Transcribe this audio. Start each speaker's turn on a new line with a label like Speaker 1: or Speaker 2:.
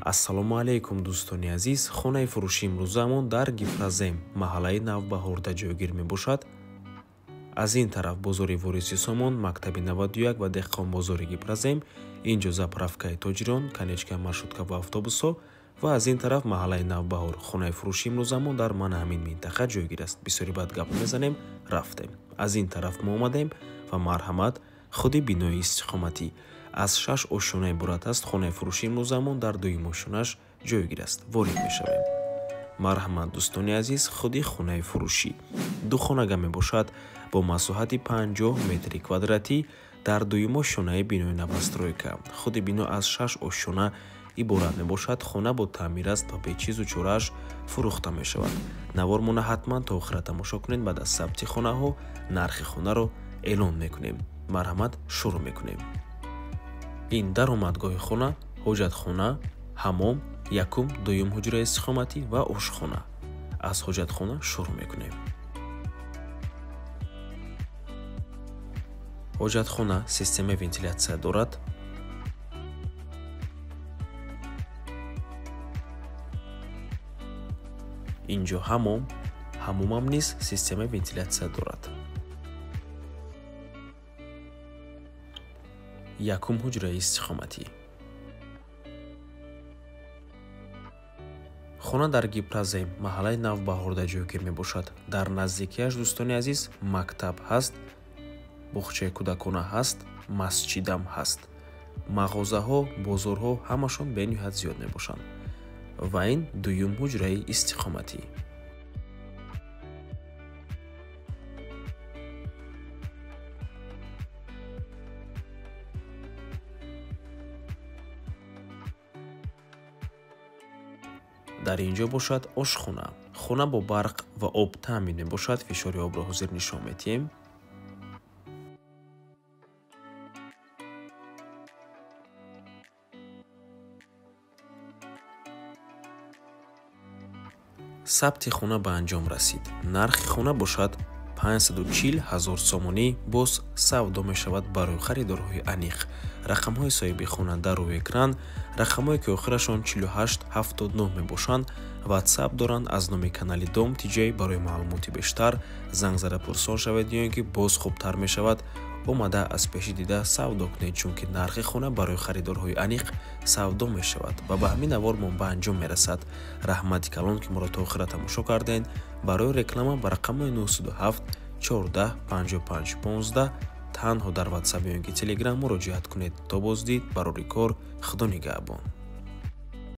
Speaker 1: Ассалому алайкум, дӯстони азиз. Хонаи фурӯши имрӯзаамон дар Гипрозем, маҳаллаи Навбаҳорда ҷойгир мебошад. Аз ин тараф бозори Вориси Сомон, мактаби 91 ва деҳқонбозори Гипрозем, инҷо заправкаи тоҷирон, конечкаи маршрутка ва автобусҳо ва аз ин тараф маҳаллаи Навбаҳор. Хонаи фурӯши имрӯзаамон дар мана ҳамин минтақа ҷойгир аст. Бисёри баъд гап мезанем, рафтем. Аз ин тараф мо омадем ва марҳамат, худи бинои истиқоматӣ аз 6 ошёна иборат аст. Хонаи фурӯши имрӯзаамон дар дуюм ошёнаш ҷойгир аст. Ворид мешавем. Марҳамат, дӯстони азиз, худи хонаи фурӯшӣ ду хонага мебошад бо масоҳати 50 метри квадратӣ дар дуюм ошёнаи бинои новостройка. Худи бино аз 6 ошёна иборат мебошад. Хона бо таъмир аст ва бечизу чорааш фурӯхта мешавад. Навормона ҳатман то охира тамошо кунед. Баъд аз сабти хонаҳо нархи хонаро эълон мекунем. Марҳамат, шурӯъ мекунем. Ин даромадгоҳи хона, ҳоҷатхона, ҳамом, якум, дуюм ҳуҷраи истиқоматӣ ва ошхона. Аз ҳоҷатхона шурӯъ мекунем. Ҳоҷатхона системаи вентилятсия дорад. Инҷо ҳамом, ҳамомам низ системаи вентилятсия дорад. Якум ҳуҷраи истиқоматӣ. Хона дар Гипрозем, маҳаллаи Навбаҳорда ҷойгир мебошад. Дар наздикиаш, дӯстони азиз, мактаб ҳаст, боғчаи кӯдакона ҳаст, масҷидам ҳаст. Мағозаҳо, бозорҳо ҳамашон бениҳоят зиёд мебошанд. Ва ин дуюм ҳуҷраи истиқоматӣ. Дар ин ҷо бошад ошхона. Хона бо барқ ва об таъмин мебошад. Фишори обро ҳозир нишон медиҳем. Сабти хона ба анҷом расид. Нархи хона бошад 540 000 сомонӣ, боз савдо мешавад барои харидорҳои аниқ. Рақамҳои соҳиби хона дар рӯи экран, рақамҳое ки охирашон 48 79 мебошанд, WhatsApp доранд. Аз номи канали Дом TJ барои маълумоти бештар занг зада пурсон шавед ё ин ки боз хубтар мешавад омада аз пеши дида савдо кунед, чунки нархи хона барои харидорҳои аниқ савдо мешавад. Ва ба ҳамин навормон ба анҷом мерасад. Раҳмати калон, ки моро то охира тамошо кардед. Барои реклама ба рақамҳои 907 14 55 15 танҳо дар WhatsApp ё ин ки Telegram муроҷиат кунед. То боздид, барори кор, Худо нигаҳбон.